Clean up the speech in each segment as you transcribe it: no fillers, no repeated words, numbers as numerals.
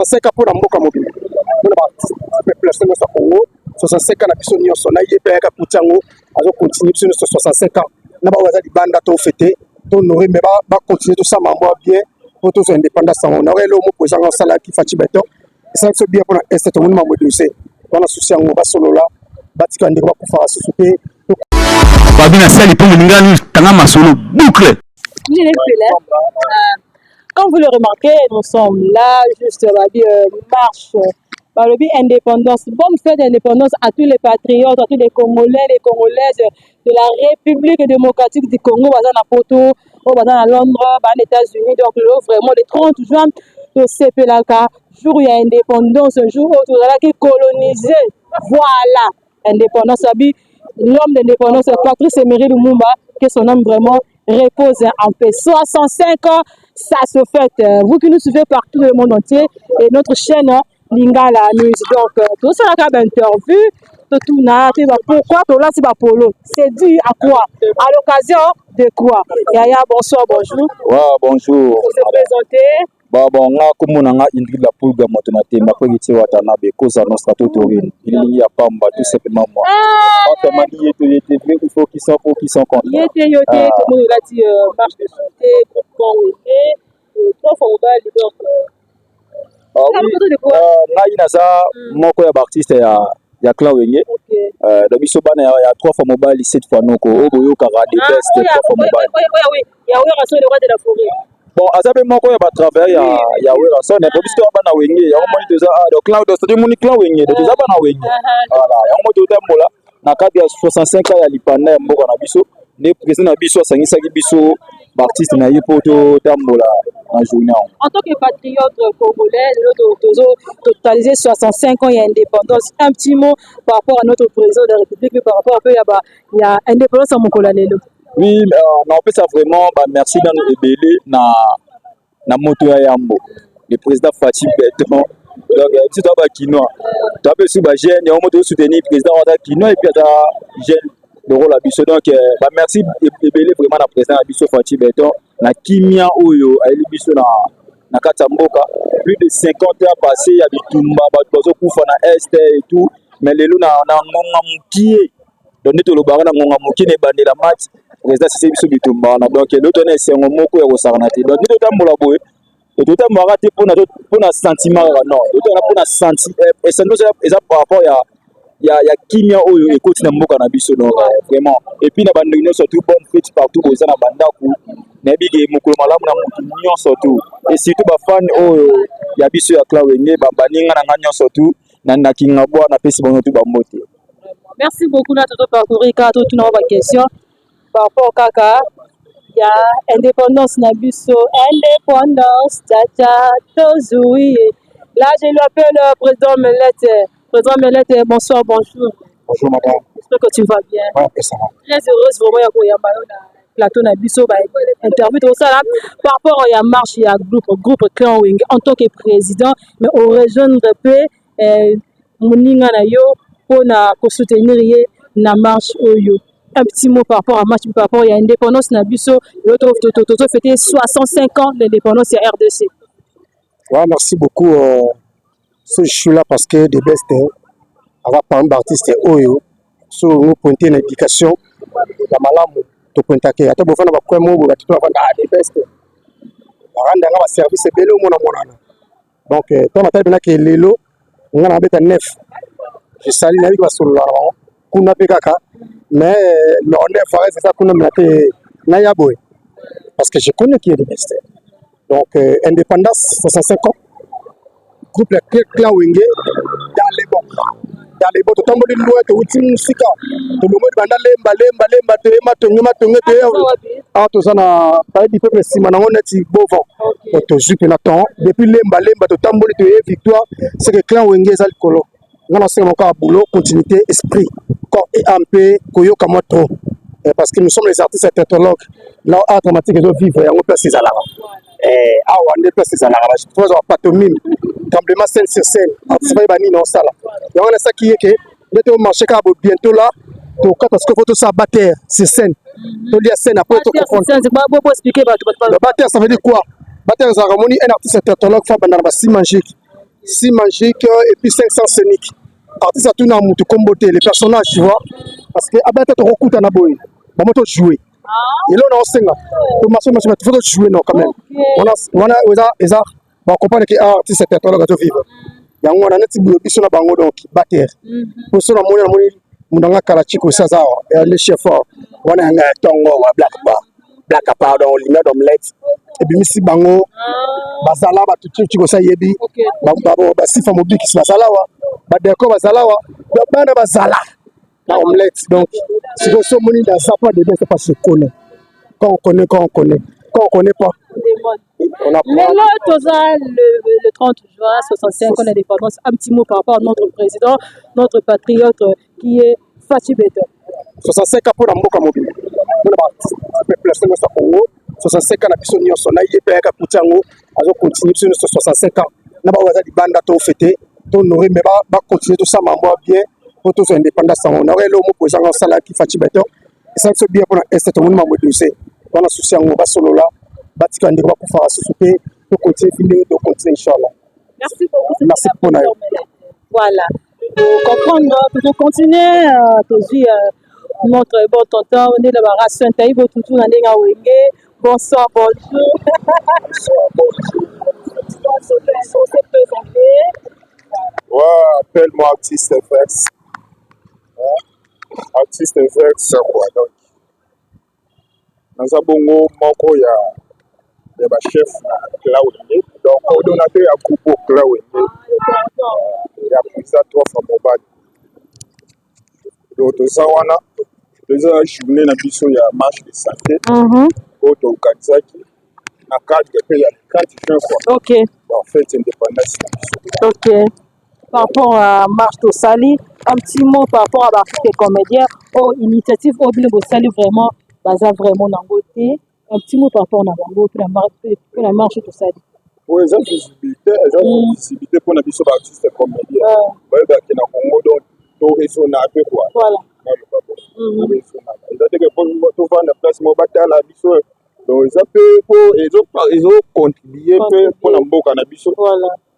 65 ans mpona mboka mobimba, mpona bapopulation nyonso ya Congo. 65 ans na biso nyonso, na ye mpe ayaka kuti yango, azocontinue. Biso nyonso 65 ans na baoyo baza libanda, tofêter, tohonorer, mais bacontinue, tosala mambo ya bien mpo tozwa indépendance yango. Na eloko moko ezanga osalaki Fatshi Béton, esala biso bien mpona Est. Tomoni mambo edose wana, susi yango basolola, batika ndeko bakufaka susu te. Babi na sali mpo molingani tanga masolo boucle. Comme vous le remarquez, nous sommes là, juste babi marche, balobi indépendance. Bonne fête d'indépendance à tous les patriotes, à tous les Congolais, les Congolaises de la République démocratique du Congo, baza na poto, oyo baza na Londres, baza na États-Unis. Donc lelo vraiment le 30 juin, tosepelaka jour ya indépendance, jour oyo tozalaki colonisé. Voilà, indépendance, abi l'homme d'indépendance, Patrice Emery Lumumba, que son âme vraiment repose en paix. 65 ans, ça se fête. Vous qui nous suivez partout dans le monde entier et notre chaîne Lingala News. Donc, tout ça, la interview, tout pourquoi tout là, c'est polo. C'est dû à quoi? À l'occasion de quoi? Yaya, bonsoir, bonjour. Ouais, bonjour. Vous se présenter. Bon, nga kombo na nga Ingrid La Pulga, moto na temba po eti Watanabe Cosa Nostra Totorine elilingi ya pamba, tout simplement moi. Autrement dit, ye te, ye te, vrai ou faux, qui sont pour, qui sont contre. Ye te, yo te, tout le monde lati marche de santé, groupement Wenge, trois fois mobali, donc Ah oui, ngai naza moko ya baartiste ya clan Wenge. Donc biso bana ya trois fois mobali, sept fois noko, oyo boyokaka the best, trois fois mobali. Ya Werrason, le roi de la forêt. Bon, aza mpe moko ya batravailleur ya Werrason, po biso toza bana Wenge. Yango moni toza, donc clan, c'est-à-dire moni clan Wenge, donc toza bana Wenge. Voilà, yango moni totambola na kati ya 65 ans ya lipanda ya mboka na biso. Nde président na biso asangisaki biso baartiste na ye mpo totambola na journée yango. En tant que patriote congolais, lelo tozo totaliser 65 ans ya indépendance. Un petit mot par rapport à notre président de la République, par rapport un peu ya indépendance ya mokolo ya lelo. Oui, naopesa vraiment bamerci nano ebele na moto ya yambo, le président Fatshi Béton. Donc biso toza bakinois, toza mpe su bajeune. Yango mo tozosoutenir président aza kinois et puis aza jeune lokola biso. Donc bamerci ebele vraiment na président na biso Fatshi Béton, na kimia oyo ayeli biso na kati ya mboka. Plus de 50 ans passé ya bitumba, bato bazokufa na Est et tout, mais lelo na ngonga mokie, donc nde tolobaka na ngonga mokie na ebandela match, président asisi biso bitumba wana. Donc lelo tona esengo moko ya kosakana te. Donc nde totambola boye, totambolaka te mpona sentiment kaka, non, totambola mpona sentiment eza par rapport ya kimia oyo ekoti na mboka na biso. Donc vraiment, et puis na bandeko nyonso tout, bonne fête partout boza na bandako. Nayebi ke mokolo malamu na motu nyonso tout, et surtout bafan oyo ya biso ya clan Wenge, baninga na nga nyonso tout na Kingabwa, napesi bango tout bambote. Merci beaucoup. Na toto parcourir kaka, totuna ba question par rapport kaka ya indépendance na biso. Indépendance tata tozwi. Là, je l'appelle président Melette. Président Melette, bonsoir, bonjour. Bonjour madame. J'espère que tu vas bien. Ouais, ça va. Très heureuse vraiment ya koyamba yo na plateau na biso. Ba interview tosala par rapport ya marche ya groupe clan Wenge en tant que président, mais orejoindre mpe moninga na yo mpona kosoutenir ye na marche oyo. Un petit mot par rapport à marche, par rapport ya indépendance na biso lelo, tozofêter 65 ans d'indépendance ya RDC. Ouais, merci beaucoup. So, je suis là parce que The Best aza parmi baartiste oyo so opointe na éducation ya malamu, topointake ata bofanda bakwe mo boye, bato to bafanda The Best baranda yanga baservice ebele omona monana. Donc ntango natali mpenaki lelo, nga na babeta 9, je sali, nayebi basolola na bango kuna mpe kaka, mais numéro 9 arese eza kuna mena te naya boye parce que je connais qui est The Best. Donc indépendance 65 ans, groupe ya clan Wenge dans les bons, dans les bons. Totamboli loin, touti mosika, tolongoli banda Lemba, Lemba, Lemba, toyema tonge matonge, toye awa, toza na Palais du Peuple, nsima nango neti Bovon. Donc tozwi mpena temps depuis Lemba, Lemba, totamboli, toye victoire. C'est que clan Wenge eza likolo. Nga na osenga moko ya boulot, continuité, esprit, corps et âme, mpe koyoka mwa trop, parce que nous sommes les artistes tétrologues. Là, art dramatique ezovivre yango, place ezalaka awa nde place ezalaka, tozwa pantomime, tremblement, scène sur scène, artiste bayeba nini osala. Yango nasaki ye ke nde tomarche kaka bo bientôt là tokata sikoyo, faut tosala battre sur scène, tolia scène, après tocomprendre. Expliquer bato. Battre, ça veut dire quoi? Battre ezalaka, moni, un artiste tétrologue faut abanda na basi magique. 6 magique et puis 500 scénique. Artiste atuna mutu kombo te, les personnages, tu vois, parce que abata tokokutana boye, bango tojouer. Elo na osenga tomaso maso, faut tojouer, non, quand même. Wana wana eza bacomprendre que artiste théâtral azo vivre yango wana neti boye biso na bango. Donc bater poso namoni mundanga kala chiko osi aza awa, le chef wana yanga ya ntongo wa black bar, black, pardon, lumière d'omelette ebimisi bango bazala bato. Chiko osi ayebi basifa mobikisi bazala awa, badeko bazala awa, bana bazala na omelette. Donc sikoyo so omoni naza pas de bien, c'est parce que je connais. Quand on connaît, quand on connaît, quand on connaît pas, on apprend. Lelo toza le 30 juin, 65 ans d'indépendance. Un petit mot par rapport à notre président, notre patriote qui est Fatshi Béton. 65 ans mpona mboka mobimba, mpona bapopulation nyonso ya Congo. 65 ans na biso nyonso, na ye mpe ayaka kuti yango, azocontinue. Biso nyonso 65 ans na baoyo baza libanda, tofete, tohonore, mais bacontinue, tosala mambo ya bien mpo tozwa indépendance yango. Naoka eloko moko ezanga osalaki Fatshi Béton, esala biso bien mpona este. Tomoni mambo edose wana, susi yango basolola, batika ndeko bakufaka susu te. Tocontinue fi ndenge tocontinue, inchallah. Merci beaucoup. Merci mpona yo. Voilà, pour comprendre, pour continuer, tozwi notre bon tonton nde na baration tayibo tutu na ndenge awenge. Bonsoir, bonjour. Bonsoir, bonjour. On s'est présenté. Ouais, appelle-moi Artiste FX. Hein? Artiste FX, quoi. Donc, naza bongo moko ya bachef na Clan Wenge, donc coordonnateur ya groupe Clan Wenge ya président Trofa Mobali. Donc toza wana, toza journée na biso ya marche de santé oyo toorganisaki na cadre mpe ya 30 juin, quoi. En fait, indépendance na biso. Ok. Par rapport à marche tosali, un petit mot par rapport à baartiste comédien oyo, initiative oyo bino bosali, vraiment baza vraiment nango te. Un petit mot par rapport na bango mpe na marche tosali. Oyo eza visibilité, eza visibilité mpona biso baartiste comédien, bayebaki na Congo, donc toraisonna mpe, quoi. Naloba bo toraisonnaka, eza teke tovanda place moko batala biso. Donc eza mpe po ezocontribue mpe mpona mboka na biso,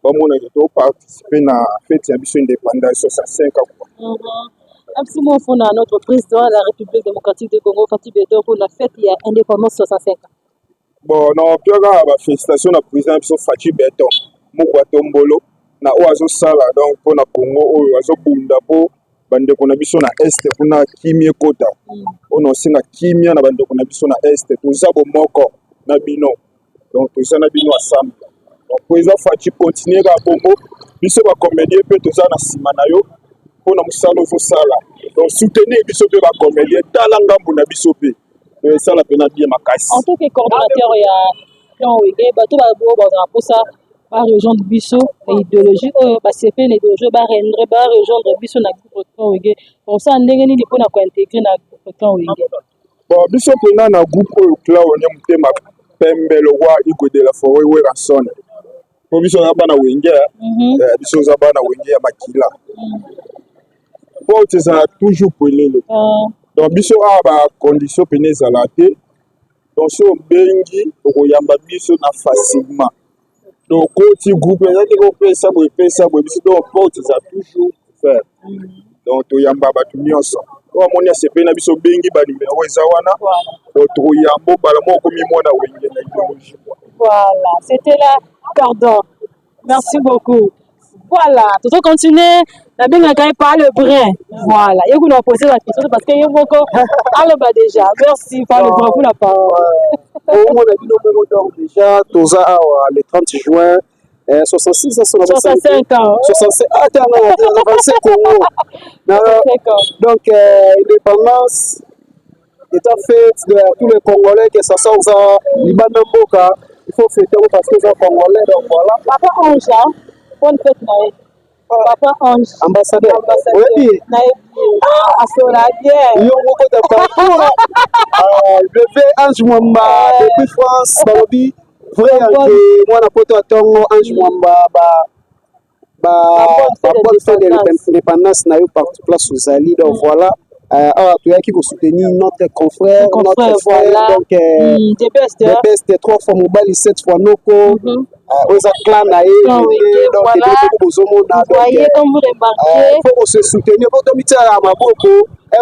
bamonaka toparticipe na fête ya biso indépendance 65 quoi. Un petit mot pour notre président de la République démocratique du Congo, Fatshi Béton, pour la fête ya indépendance 65 ans. Bon, na opia kaka bafélicitation na président na biso Fatshi Béton moko ya tombolo na oyo azosala, donc mpona Congo oyo azobunda mpo bandeko na biso na este kuna kimia ekota. Oyo na osenga kimia na bandeko na biso na este, toza bomoko na bino, donc toza na bino ensemble. Donc président Fatshi, continue kaka bongo. Biso bacomédien mpe toza na nsima na yo mpona mosala ozosala. Donc soutenir biso mpe bacomédien, tala ngambu na biso mpe, donc esala mpena bien makasi. En tant que coordonnateur ya Clan Wenge, bato oyo bazala mposa barejoindre biso na idéologie oyo basepeli na idéologie oyo, barendre barejoindre biso na groupe Clan Wenge, osala ndenge nini mpona kointégrer na groupe Clan Wenge? Bon, biso mpena na groupe oyo Clan Wenge, motema pembe lokwa Igwe de la Forêt Werrason, po biso oza bana Wenge, biso oza bana Wenge ya makila, porte ezala toujours polele. Donc biso awa bacondition pene ezala te. Donc so obengi, okoyamba biso na facilement. Donc okoti groupe, eza te kopesa boye, epesa boye. Biso donc porte eza toujours ouvert, donc toyamba bato nyonso oyo amoni asepeli na biso, bengi, banumero eza wana. Donc tokoyamba mbala moko, okomi mwana Wenge na idéologie. Voilà, c'était là. Pardon. Merci beaucoup. Voilà, tout continuer. Nabengaka ye par le brin. Voilà, ye kuna poser la question parce que ye moko aloba déjà. Merci par le brin pour la parole. Omona bino moko, donc déjà toza awa le 30 juin, 66 ans. 65 ans. 65, attends, 25 Congo. 65 ans. Donc indépendance état fête de tous les Congolais, que ça soit oza libanda mboka, il faut fêter parce que eza Congolais. Donc voilà. Papa Ange, hein? Bonne fête na ye. Papa Ange. Ambassadeur. Ambassadeur. Oyebi? Nayebi. Asola bien. Yo moko ta parcours, le vrai Ange Mwamba depuis France, balobi vrai ke mwana poto ya ntongo Ange Mwamba, ba bonne ba bonne fête de d'indépendance. l'indépendance na yo partout place ozali. Donc voilà. Awa toyaki kosoutenir notre confrère, Confrère, notre frère, voilà. donc The best. The best, trois fois mobali, sept fois noko. Oyo eza clan na ye. Clan Wenge, donc voilà. ebele bozomona. Vous voyez comme vous remarquez. Faut kose soutenir, po tomitiaka maboko.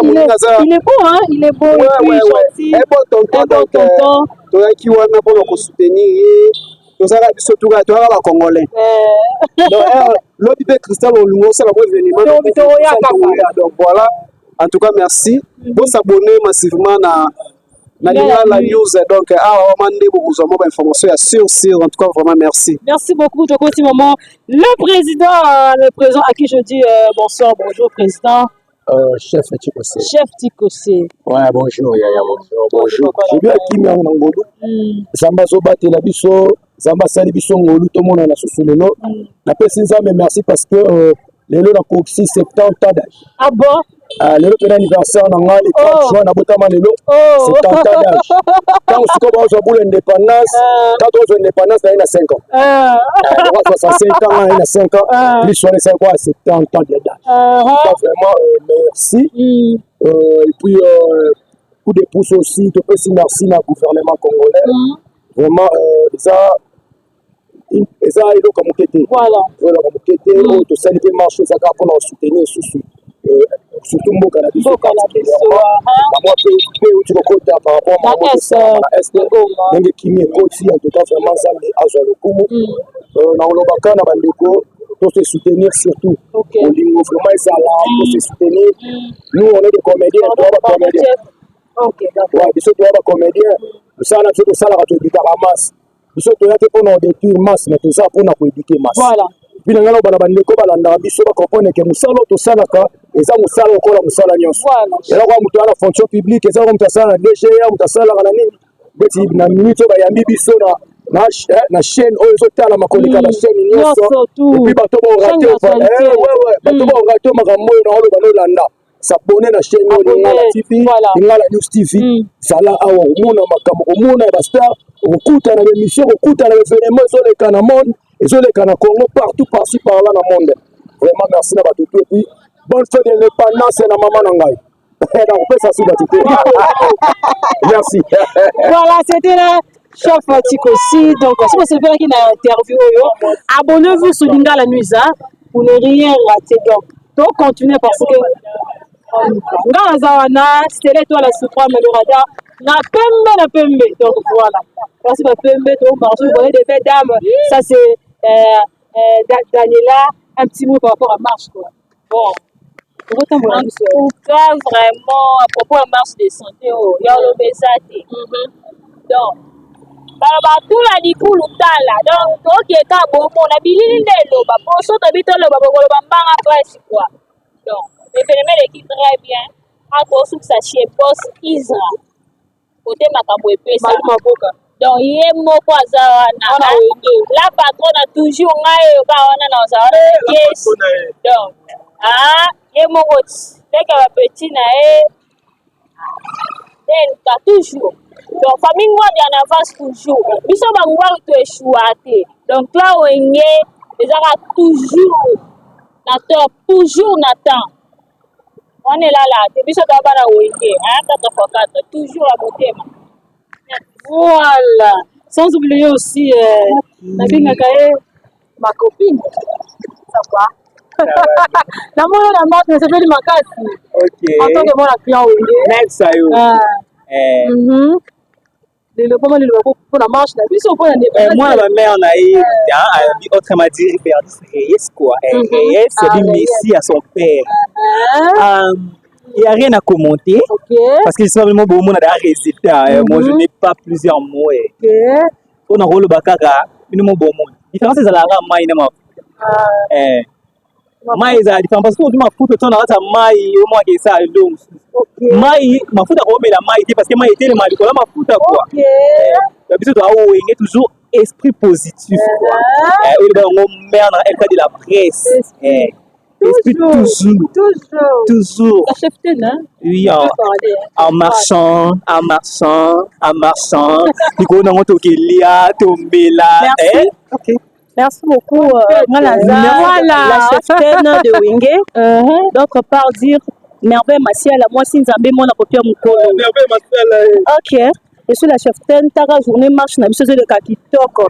Moninga aza Il est beau, hein? Il est beau, Ouais, et puis gentil. Un bon tonton, Un bon donc tonton. Toyaki wana mpona kosoutenir ye. Tozalaka biso tuka, toyaka bacongolais. Donc lobi mpe Cristal olingo osala mo événement. Toya kaka. Donc voilà, en tout cas merci, bosabonner massivement na Lingala News. Donc awa wana nde bokozwa mwa bainformation ya sûr sûr. En tout cas vraiment merci. Merci beaucoup, Tokoti Maman. Le président à qui je dis bonsoir, bonjour président. Chef Tikose. Chef Tikose. Ouais, bonjour Yaya, bonjour, bonjour. Je viens kimia na ngolu. Nzambe azobatela biso, Nzambe asali biso ngolu tomona na susu lelo. Napesi Nzambe merci parce que lelo nakokisi 70 ans d'âge. Ah bon? Lelo mpe na anniversaire na ngai, le 30 juin, nabotama lelo. 70 ans d'âge. Ntango sikoyo bazwa bula indépendance, ntango tozwa indépendance naye na 5 ans. Donc 65 ans, naye na 5 ans, plus wana esali kwa 70 ans d'âge. Ça, vraiment, merci. Et puis, coup de pouce aussi, topesi merci na gouvernement congolais. Vraiment, eza eloko ya moke te. Eza eloko ya moke te. Oyo tosali mpe marche eza kaka mpona kosoutenir lisusu, surtout mboka na biso, bamwa mpe euti kokota par rapport Na makambo Est, tosalama na Est, Goma. ndenge kimi ekoti. En tout cas vraiment Nzambe azwa lokumu. Nakolobaka na bandeko to se soutenir, surtout bolingo vraiment ezala, to se soutenir. Nous, on est des comédiens, toya bacomédien. Ok, d'accord. Ouais, biso toya bacomédien, mosala na biso tosalaka, toéduquaka masse. Biso toya te mpona kodétruire masse, mais toza mpona koéduquer masse. Puis na ngai na bana bandeko balandaka biso bacomprendre ke mosala oyo tosalaka eza mosala lokola mosala nyonso. Eza kwa moto aza na fonction publique, eza kwa moto asala na DGA, moto asalaka na nini. Beti na minute oyo bayambi biso na chaîne oyo ezotalama koleka bachaîne nyonso. Nyonso, tout. Et puis bato Chaîne d'actualité. bato baorater makambo oyo naoloba, nolanda, s'abonner na chaîne oyo Abonné, Lingala TV, voilà. Lingala News TV. Zala awa komona makambo, komona ya bastar, okokutana na baémission, okokutana na baévénement ezoleka na monde, ezoleka na Congo, partout, par-ci par-là na monde. Vraiment merci na bato tout et puis bonne fête de l'indépendance na mama na ngai, nakopesa su bato te. Merci. Voilà, c'était là chef Tikosi. Donc, si vous avez une interview, abonnez-vous sur Lingala News, hein, pour ne rien rater. Donc, donc continuez parce que nga naza wana, c'était l'étoile la suprême, le radar na pembe na pembe. Donc voilà, merci ba pembe. To marche, vous voyez des belles dames. Ça c'est Daniela, un petit mot par rapport à marche quoi. Bon, En tout cas, vraiment, à propos de la marche de santé, oh, ya oloba eza te. Donc baloba tula likulu tala, donc tokeka bomona bilili nde eloba poso tobi toloba bokoloba mbanga presse quoi. Donc événement eleki très bien. A tosukisa chez boss Isra kote makambo epesa. Maboka. Donc ye moko aza wana, la patronne toujours, ngai oyo kaka wana nazala wana kesi. Donc ah, ye moko ti leke bapeti na ye delka toujours. Donc famille Ngwadi en avance toujours, biso bangwari toéchoua te. Donc clan Wenge ezaka toujours na top, toujours na temps wana elala te. Biso toa bana Wenge 4 x 4, toujours ya motema. Voilà, sans oublier aussi nabengaka ye ma copine, ça va, namoni na marche, nasepeli makasi en tant que mwana client Wenge. Merci yo. Lelo mpoma liloba mpona marche na biso mpona mwana bamère na ye, autrement dit Bernice Reyes quoi. Reyes, c'est lui Messi à son père. Il n'y a rien à commenter. Parce que c'est simplement bon, on a des résultats. Moi, je n'ai pas plusieurs mots. On a rôle kaka, bino bon monde. Différence ezalaka mai na mafuta. Mai ezala différent parce que ozwi mafuta otia na kati ya mai, omwaka esala eloko mosusu. Mai, mafuta komela mai te parce que mai etelema likolo ya mafuta quoi. Biso toa Wenge, toujours esprit positif quoi. Oyo bango mère na LK de la presse. Esprit toujours. Toujours. Toujours. La cheftaine, hein? Oui, en marchant, en marchant, en marchant. Likolo nango tokelia, tomela. Merci. Eh? Ok. Merci beaucoup, Ngalaza, Voilà. la cheftaine de Wenge. D'autre part, dire Merveille Masiala, mwasi Nzambe mwana kopia mokolo. Merveille Masiala. OK. Et sur la chef tentaka journée marche na biso ezoleka kitoko.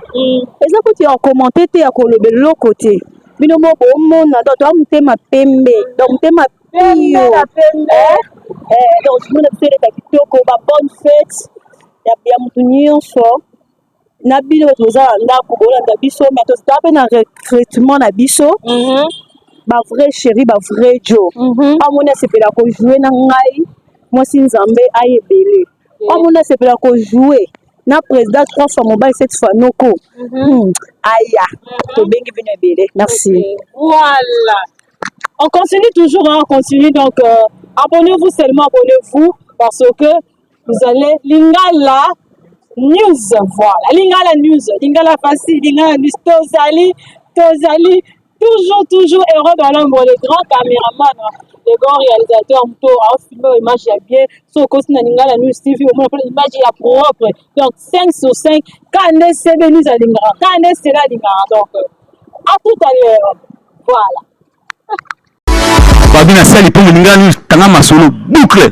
Eza kuti ya commenter te, ya koloba eloko te. Bino mo bomona, donc toa motema pembe, donc motema pio. Donc journée na biso eleka kitoko, ba bonne fête ya motu nyonso. Na bino bato boza na ndako bolanda biso, mais toza mpe na recrutement na biso, ba vrai chéri, ba vrai jo. Amoni asepela kojouer na ngai mwasi Nzambe ayebele, amoni asepela kojouer na président trois fois mobali, sept fois noko. Aya, tobengi bino ebele. Merci. Voilà, on continue toujours, hein, on continue. Donc abonnez-vous seulement, abonnez-vous, parce que vous allez Lingala News, voilà, Lingala News, Lingala facile, Lingala News. Tozali, tozali toujours, toujours héros dans l'ombre, les grands caméramans, les grands réalisateurs, moto afilmer image ya bien. So okosi na Lingala News TV, omona mpona image ya propre, donc 5 sur 5. Kande CB News alingaka kande sela alingaka. Donc à tout à l'heure, voilà. Babi na sali mpo moninga tanga masolo boucle.